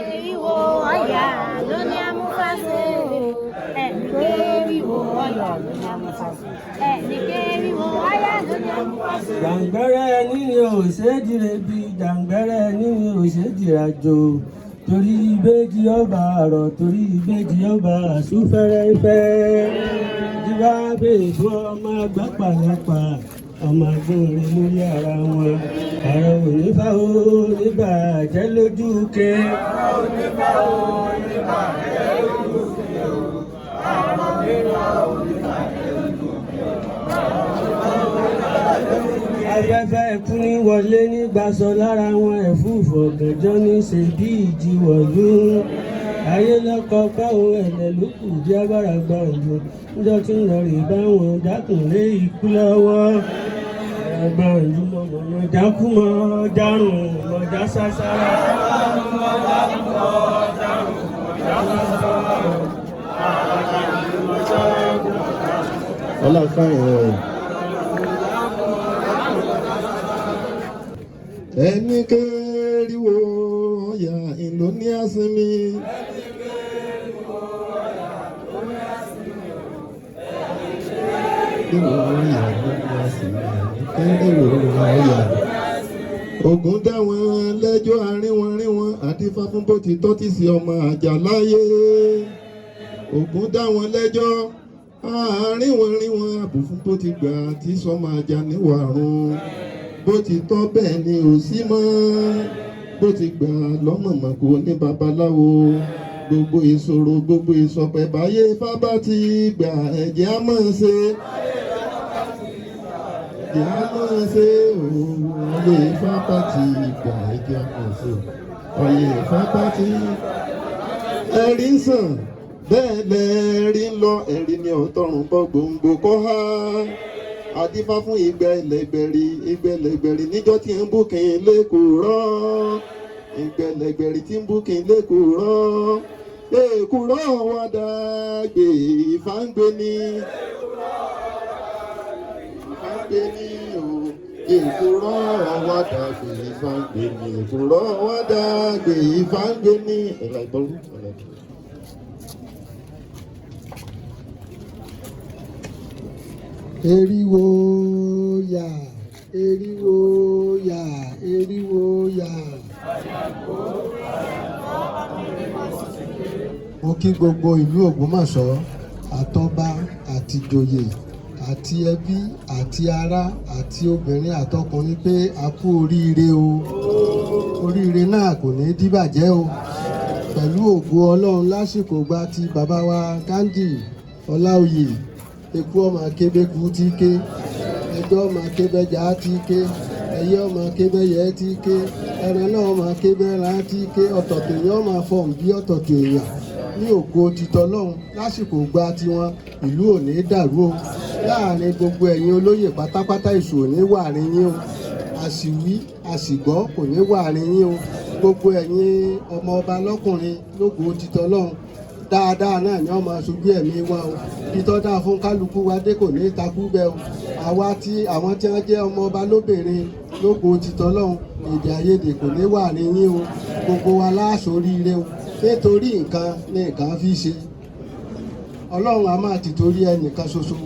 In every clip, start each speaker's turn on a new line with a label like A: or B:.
A: Eriwo ọ̀yà ló ní amúfàṣe. Ẹnì kériwo ọ̀yà ló ní amúfàṣe. Ẹnì kériwo ọ̀yà ló ní amúfàṣe.
B: Jàǹgbẹ́rẹ́ níní ò ṣèdíre bí jàǹgbẹ́rẹ́ níní ò ṣèdírajo, torí ìbejì ọba àrọ̀, torí ìbejì ọba àsúfẹ́rẹ́fẹ́ jíwá bèèrè fún ọmọ àgbàpàlápà, ọmọ agbóhùn lórí ara wọn. Àrò onífà ó nígbà jẹ́ lójú ké. Afẹ́fẹ́ ikú ní wọlé nígbàsọ lára wọn, ẹ̀fúùfù ọ̀gànjọ́ ní ṣe bí ìjì wọ̀lú. Ayé lọ́kọ̀ báwo ẹ̀lẹ́ ló kù bí abára gbàǹjo níjọ́ tí ń lọ rè bá wọn dákùnlé ikú lọ́wọ́. Gbàǹjo mọ̀mọ́ dákú mọ́ dárùn mọ́ dá sására.
C: Ọlọ́fààyàn o. Ẹni kẹ́rìwò ọ̀yà ìlú ní àsinmi. Kẹ́rìwò ọ̀yà ló ní àsinmi. Kẹ́rìwò ọ̀yà. Ògùn dá wọn lẹ́jọ́ arínwọ̀nrínwọ̀n àti fáfún bó ti tọ́ tí sí ọmọ àjà láyé. Ògùn dá wọn lẹ́jọ́ àárínwọ̀nrínwọ̀n àbùfún bó ti gbà tí sọmọ àjà níwàrún. Bó ti tọ́ bẹ́ẹ̀ ni ò sí mọ́. Bó ti gbà lọ́mọ̀mọ̀ kò ní babaláwo. Gbogbo ìṣòro, gbogbo ìsọpẹ̀, báyé Ifá bá ti gbà, ẹ̀jẹ̀ á máa ṣe, ẹ̀jẹ̀ á máa ṣe òun. Ayé Ifá bá ti gbà, ẹ̀jẹ̀ á máa ṣe. Ayé Ifá bá ti ẹ̀rí ń sàn bẹ́ẹ̀ lẹ́ẹ̀rí ń lọ, ẹ̀rí ni ọ̀tọ̀run bọ́ gbòǹgbò kọ́ há. Adífá fún ìgbẹ́lẹ̀gbẹ̀rì, ìgbẹ́lẹ̀gbẹ̀rì níjọ́ tí ń bùkún lẹ́kùrọ́, ìgbẹ́lẹ̀gbẹ̀rì tí ń bùkún lẹ́kùrọ́, èkùrọ́ wọn dàgbé. Ìfà ń gbé ní, Ìfà ń gbé ní o. Èkùrọ́ wọn dàgbé, Ìfà ń gbé ní. Èkùrọ́ wọn dàgbé, Ìfà ń gbé ní. Ẹ̀rọ ìbọrú, ẹ̀rọ ìbọrú.
D: Eriwo yà, eriwo yà, eriwo yà. Mo kí gbogbo ìlú Ògbómọ̀ṣọ́, àtọba àtìjòyè àti ẹbí àti ará àti obìnrin àtọkùnrin pé a kú oríire o. Oríire náà kò ní díbàjẹ́ o. Pẹ̀lú ògo Ọlọ́run, lásìkò gba ti bàbá wa Ghandi Ọláoyè, eku ọmọ akébéku tí ké, ẹjọ́ ọmọ akébẹ́jà tí ké, ẹyẹ ọmọ akébẹ́yẹ tí ké, ẹran náà ọmọ akébẹ́ran tí ké, ọ̀tọ̀tọ̀ èèyàn ọmọ fọ̀hún bí ọ̀tọ̀tọ̀ èèyàn ní ògo titọ́ lọ́hùn. Lásìkò gba tiwọn, ìlú ò ní dàrú o. Láàrin gbogbo ẹ̀yin olóyè pátápátá, èṣù ò ní wà àárín yín o. Àsìwí àsìgbọ́ kò ní wà àárín yín o. Gbogbo ẹ̀yin ọmọ ọba lọ́kùnrin, lógo titọ́ lọ́hùn, dáadáa náà ni ọmọ aṣojú ẹ̀mí wa o. Títọ́ dáa fún kálukú wa dé, kò ní í takú bẹ́ẹ̀ o. Àwa tí àwọn tí wọ́n jẹ́ ọmọ ọba lóbìnrin, lógo titọ́ lọ́hùn, èdè àìyedè kò ní wà ní yín o. Gbogbo wa láàṣọ oríire o, nítorí nǹkan ní nǹkan fi ṣe. Ọlọ́run a máa ti torí ẹnìkan ṣoṣo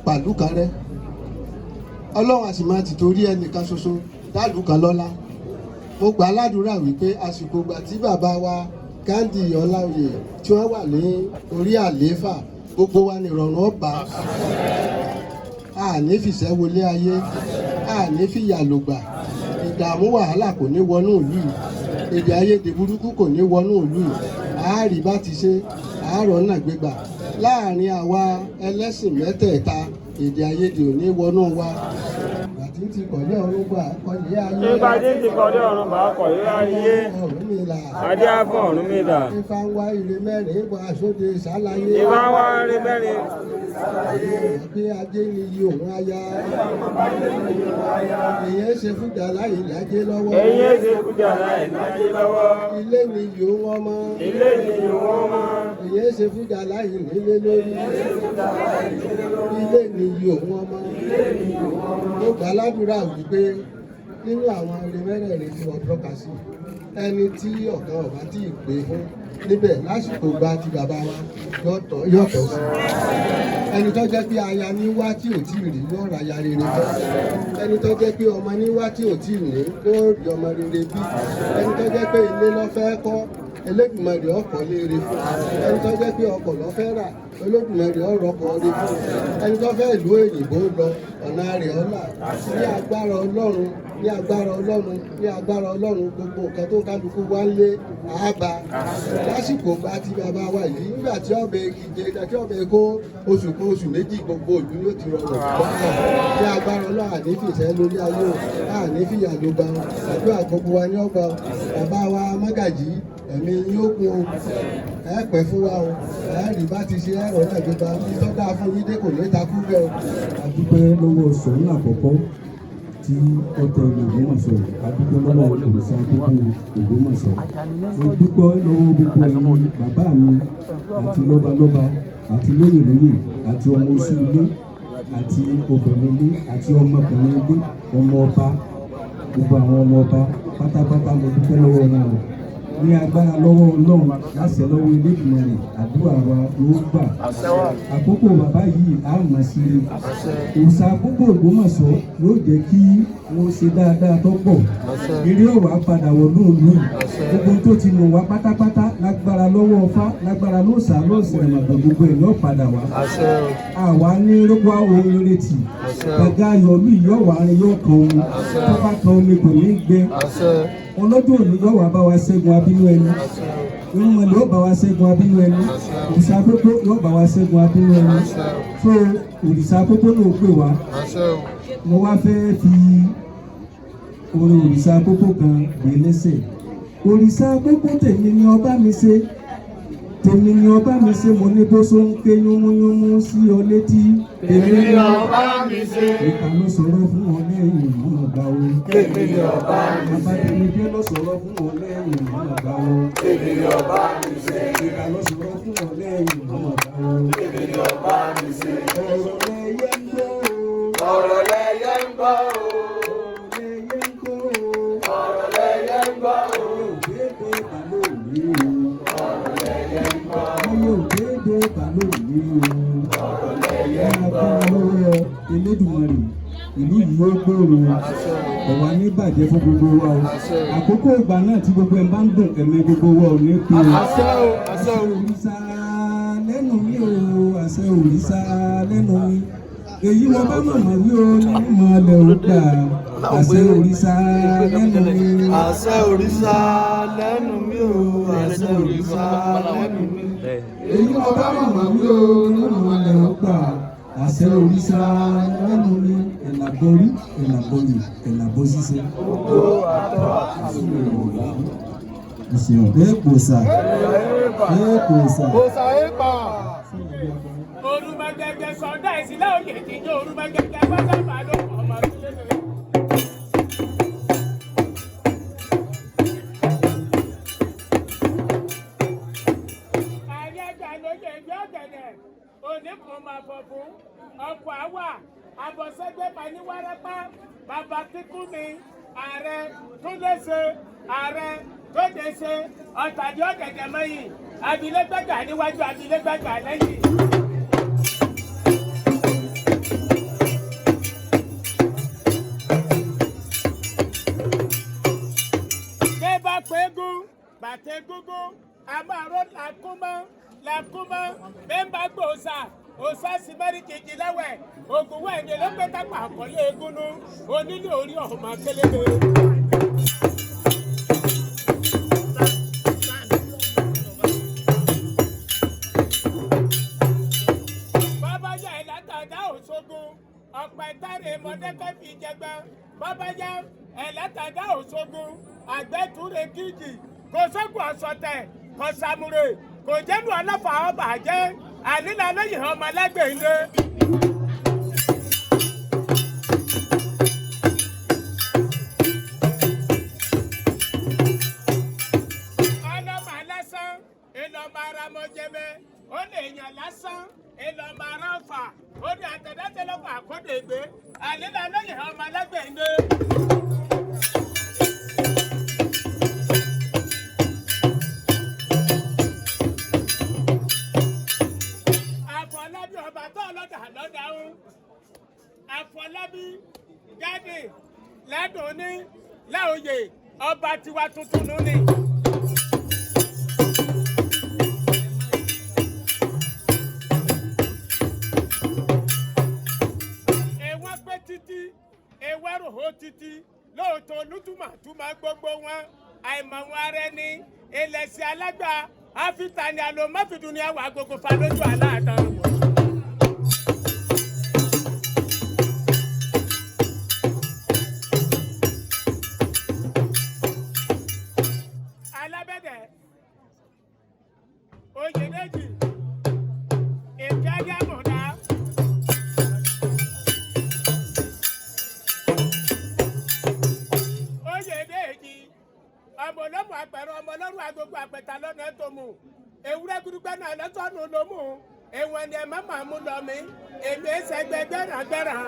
D: pàlú kan rẹ́, Ọlọ́run a sì máa ti torí ẹnìkan ṣoṣo dálù kan lọ́lá. Mo gbà á ládùúrà wípé àsìkò ìgbà tí bàbá wa Ghandi Ọláoyè tí wọ́n wà ní orí àlééfà, gbogbo wa ní ìrọ̀rùn ọba. Àní fìṣẹ́ wọlé ayé, àní fìyà lògbà. Ìdààmú, wàhálà kò ní wọnú ìlú yìí. Èdè àìyedè burúkú kò ní wọnú ìlú yìí. Àárí bá ti ṣe àárọ̀ náà gbégbà láàrin àwa ẹlẹ́sìn mẹ́tẹ̀ẹ̀ta, èdè àìyedè ò ní wọnú wa. Ìgbà tí ń ti kọ̀lé ọ̀run gbà kọ̀lé ayé.
E: Nígbà tí ń ti kọ̀lé ọ̀run bá kọ̀lé ayé.
D: Ọ̀rúnmìlà.
E: Adé á fún Ọ̀rúnmìlà.
D: Ifá ń wá ire mẹ́rin wá sóde ìsálayé.
E: Ifá ń wá ire mẹ́rin.
D: Pé ajé ni iye òun aya. Èyàn ṣe fújà láyé lájé lọ́wọ́.
E: Èyí ṣe fújà láì lájé lọ́wọ́.
D: Ilé ni iye òun ọmọ.
E: Ilé ni iye òun ọmọ.
D: Èyàn ṣe fújà láyé nílé lórí. Ilé ni iye òun ọmọ. Mo gbà ládùúrà wípé nínú àwọn ire mẹ́rẹ̀ẹ̀rin tí wọ́n tọ́ka sí, ẹni tí ọ̀kan ọ̀bá tí ì pé fún níbẹ̀, lásìkò gba ti bàbá wa, yóò tọ́ sí. Ẹni tó jẹ́ pé aya ní wá tí ò tí ì rí, yóò ra aya rere fẹ́. Ẹni tó jẹ́ pé ọmọ ní wá tí ò tí ì ní, yóò rí ọmọ rere bí. Ẹni tó jẹ́ pé ilé ló fẹ́ kọ́, Elédùmarè ọkọ̀ léere fún. Ẹni tó jẹ́ pé ọkọ̀ ló fẹ́ rà, Olódùmarè ọ̀rọ̀ ọkọ̀ rere fún. Ẹni tó fẹ́ ìlú òyìnbó lọ, ọ̀nà rẹ̀ ọ̀la. Ní agbára Ọlọ́run, ní agbára Ọlọ́run, ní agbára Ọlọ́run, gbogbo nǹkan tó kálukú wá ń lé àába lásìkò gba ti bàbá wa yìí, nígbà tí ọbẹ̀ ìje tí ọbẹ̀ kó oṣù kan, oṣù méjì, gbogbo ìlú ló ti rọrùn. Ní agbára Ọlọ́run, àní fìṣẹ́ lórí ayé o, àní fìyà ló gba o. Àdúrà gbogbo wa ní ọgbà o. Bàbá wa mọ́gàjì, ẹ̀mí yóò kún o, ẹ pẹ́ fún wa o. Ẹ rí bá ti ṣe ẹ̀rọ náà gbégbá tó dáa fún yín dé, kò ní takú bẹ́ẹ̀ o.
B: Adúpẹ́ lọ́wọ́ Ṣọ̀ún àkọ́kọ́ tí ó tẹ ìlú Ògbómọ̀ṣọ́. Adúpẹ́ lọ́wọ́ òrìṣà gbogbo Ògbómọ̀ṣọ́. Mo dúpẹ́ lọ́wọ́ gbogbo ẹ̀yin bàbá mi àti lọ́balọ́ba àti lóyè lóyè àti ọmọ oṣù ilé àti obìnrin ilé àti ọmọkùnrin ilé, ọmọ ọba, gbogbo àwọn ọmọ ọba pátápátá, mo dúpẹ́ lọ́wọ́ wọn o. Ní agbára lọ́wọ́ Ọlọ́run, láṣẹ lọ́wọ́ Elédùmarè, àdúrà wa yóò gbà. Àkókò bàbá yìí á mọ̀ sí i. Òòṣà àkókò Ògbómọ̀ṣọ́ yóò jẹ́ kí wọ́n ṣe dáadáa tó pọ̀. Eré ọ̀wà padà wọ̀ lóòlù yìí. Gbogbo tó ti mọ̀ wá pátápátá, lágbára lọ́wọ́ Ọfá, lágbára lóòṣà lóòṣà ìmọ̀gbọ̀n, gbogbo ẹ̀ yóò padà wá. Àwa ní rọ́gbà ohun retí gàgà ayọ̀lú yóò wá rin, yóò kan omi, tó bá kan omi kò ní gbẹ. Ọlọ́dún òní yóò wá bá wa ṣẹ́gun abínú ẹni. Irúnmọlẹ̀ ó bá wa ṣẹ́gun abínú ẹni. Òrìṣà pópó yóò bá wa ṣẹ́gun abínú ẹni. So òrìṣà pópó náà pè wá. Mo wá fẹ́ fi orin òrìṣà pópó kan gbé lẹ́sẹ̀. Òrìṣà pópó, tèmi ni ọba mi ṣe, tèmi ni ọba mi ṣe. Mo ní bó so ń ké yúnmúyúnmú sí ọ létí, tèmi ni
C: Ọba mi ṣe.
B: Ìkà ló sọ̀rọ̀ fún ọ lẹ́yìn mọ́ ọ̀gbà o.
C: Tèmi ni ọba mi
B: Bàbá
C: ṣe.
B: tèmi dé ló sọ̀rọ̀ fún ọ lẹ́yìn mọ́ ọ̀gbà o.
C: Tèmi ni ọba mi ṣe.
B: Ìkà ló sọ̀rọ̀ fún ọ lẹ́yìn mọ́ ọ̀gbà o.
C: Tèmi ni ọba mi ṣe.
B: Ọ̀rọ̀ lẹ́yẹ ń gbọ́ o.
C: Ọ̀rọ̀ lẹyẹ ń gbọ́ o.
B: Ọ̀rọ̀ lẹ́yẹ ń gbọ́ o.
C: Ọ̀rọ̀ lẹyẹ ń gbọ́ o.
B: Ẹyẹ òdédé bàló mi o.
C: Ọ̀rọ̀ lẹyẹ ń gbọ́.
B: Ẹyẹ òdédé bàló mi o.
C: Ọ̀rọ̀ lẹyẹ ń gbọ́.
B: Agbára lọ́wọ́ Elédùmarè, ìlú yìí ó gbòòrò, ọ̀wá ní bàjẹ́ fún gbogbo wa o. Àkókò ìgbà náà tí gbogbo ẹ̀ bá ń dùn, ẹ̀mí gbogbo wa ò ní pé o.
C: Àṣẹ o, àṣẹ o.
B: Òrìṣà lẹ́nu mi o, àṣẹ òrìṣà lẹ́nu mi. Èyí mo bá mọ̀mọ́ wí o, ní mọ̀lẹ́ ò gbà, àṣẹ òrìṣà lẹ́nu mi.
C: Àṣẹ òrìṣà lẹ́nu mi o, àṣẹ òrìṣà lẹ́nu mi.
B: Èyí mo bá mọ̀mọ́ wí o, ní mọ̀lẹ́ ò gbà, àṣẹ òrìṣà lẹ́nu mi. Ẹ̀làbọ̀rí, ẹ̀làbọ̀yè, ẹ̀làbọ̀ ṣíṣe.
C: Ogbó àtọ́ àti
B: Ìṣèwọ̀n èèpòsà èèpòsà.
C: Òòṣà èèpà.
E: Orúmọgẹgẹ sọdá ìsílẹ̀ òye kìjọ orúmọgẹgẹ fọsàmà ló ọmọ sílẹ̀. Àyẹ̀gbà lóye ìgbé ọ̀gẹ̀dẹ̀ oníkùn máa fọ̀ fún ọkọ̀ àwà àbọ̀sẹ́gbẹ́ máa ní wárápá bàbá kíkún mi ààrẹ túndéṣe ààrẹ tódéṣe ọ̀tàdé ọ̀gẹ̀dẹ̀ mọ́yìn abilégbàgbà níwájú abilégbàgbà lẹ́yìn. Ké bá pégún bàtẹ́ gúngún a máa ró làkúmọ́ làkúmọ́ bẹ́ẹ̀ bá gbòòsà òòsà sì mẹ́rin kejì lẹ́wẹ̀ ògùn wẹ̀ ní ló pé kápá àkọlé egúnnú onílé orí ọ̀hún máa kélébé. Bàbá yà ẹ̀ látàdá òṣogun ọ̀pẹ̀ tàrè mọ̀dẹ́kẹ́ fi jẹgbẹ́. Bàbá yà ẹ̀ látàdá òṣogun àgbẹ̀túre kíjì kò sógun ọ̀sọ̀tẹ̀ kò sàmúrè kò jẹ́nu ọlọ́fà ọba jẹ́ ànílà lóyè ọmọ alágbèǹde. Ọlọ́mọ lásán ìlọ́mọ aramọ̀jẹmẹ ó lè yàn lásán ìlọ́mọ aráfà ó ní àtẹ̀dátẹ̀lọ́fà àkọ́dẹ̀gbé ànílà lóyè ọmọ alágbèǹde. Àfọlábí ọba tó ọlọ́dà lọ́dà ń Àfọlábí jáde lẹ́dùn ní láòyè ọba tiwa tuntun nù ni. Èèwọ̀n pé títí èèwọ̀n rò ó títí lóòótọ́ olùtúmọ̀túmọ̀ gbogbo wọn àìmọ̀ wọn ara ẹni ẹlẹ́sìn alágbà áfíta ni àlọ́ mọ́fìdún ni àwọn agogo fa lójú aláàtàn. Alábẹ́dẹ̀ oyèdèjì ìkẹ́lẹ́ àmọ̀dá. Oyèdèjì ọmọ olómù àpẹẹrẹ ọmọ ọlọ́run agogo àpẹta lọ́nà tó mú ewúrẹ́ gudugbẹ́ náà lọ́sọ̀nù ló mú èèwọ̀n ni ẹ má máa mú lọ mi èmi ẹsẹ̀ gbẹgbẹ́ràn gbẹ́ràn.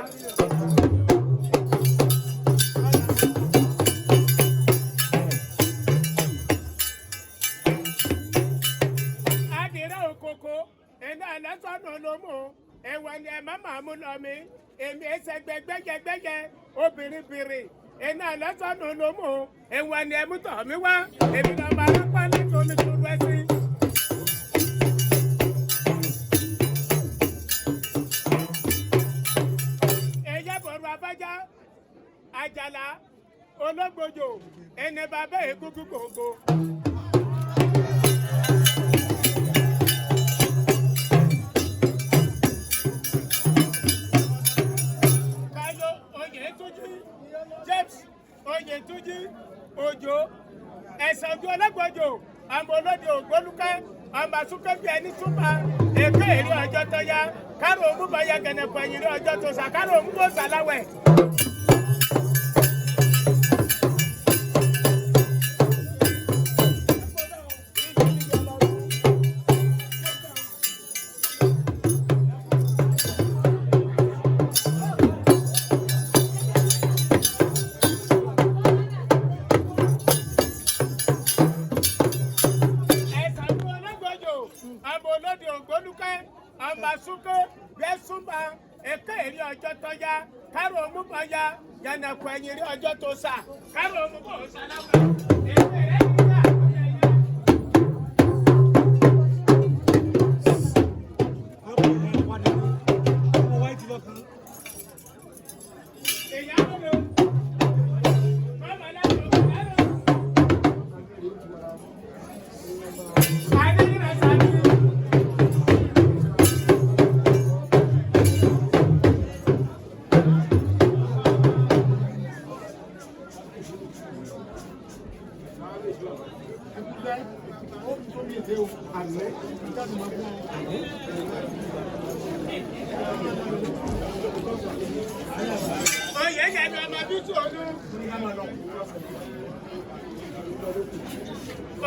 E: Adìrẹ òkòkò iná lọ́sọ̀nù ló mú èèwọ̀n ni ẹ má máa mú lọ mi èmi ẹsẹ̀ gbẹgbẹ́yẹgbẹ́yẹ obìnrin bìrì iná lọ́sọ̀nù ló mú èèwọ̀n ni ẹ mú tọ̀ mí wá èmi lọ́ọ́ máa rápá láti omi tó rú ẹsìn. Ẹ̀yẹ́ bọ̀rù abájá àjàlá ológbòjò ẹni bàbá ègúngún gbòǹgbò. súnmọ́ èké èrè ọjọ́ tó yá kárò òmùbọ̀ ya gẹ̀nẹ̀pọ̀ ẹ̀yìn rí ọjọ́ tó sà kárò òmùbọ̀ sàláwẹ̀. Ẹ̀sán fún ológbòjò àmọ́ olóde ògbólúkẹ́ àmàsúkẹ́ yẹ́sùnmá èké èrè ọjọ́ tó yá kárò òmùbọ̀ ya gẹ̀nẹ̀pọ̀ ẹ̀yìn rí ọjọ́ tó sà kárò òmùbọ̀ sàláwẹ̀. Èké rẹ̀ nígbà tó yẹ yá. Ìyá ló mọ́mọ́ lẹ́nu lẹ́nu. Adéyìnrán sáré. Oyè yẹn ni ọmọ bísí olú.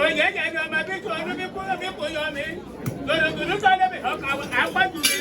E: Oyè yẹn ni ọmọ bísí olú bí kúrò bí kò yọ mí. Lòdòdòdò sọ́lé mi ọkọ̀ àpájù mi.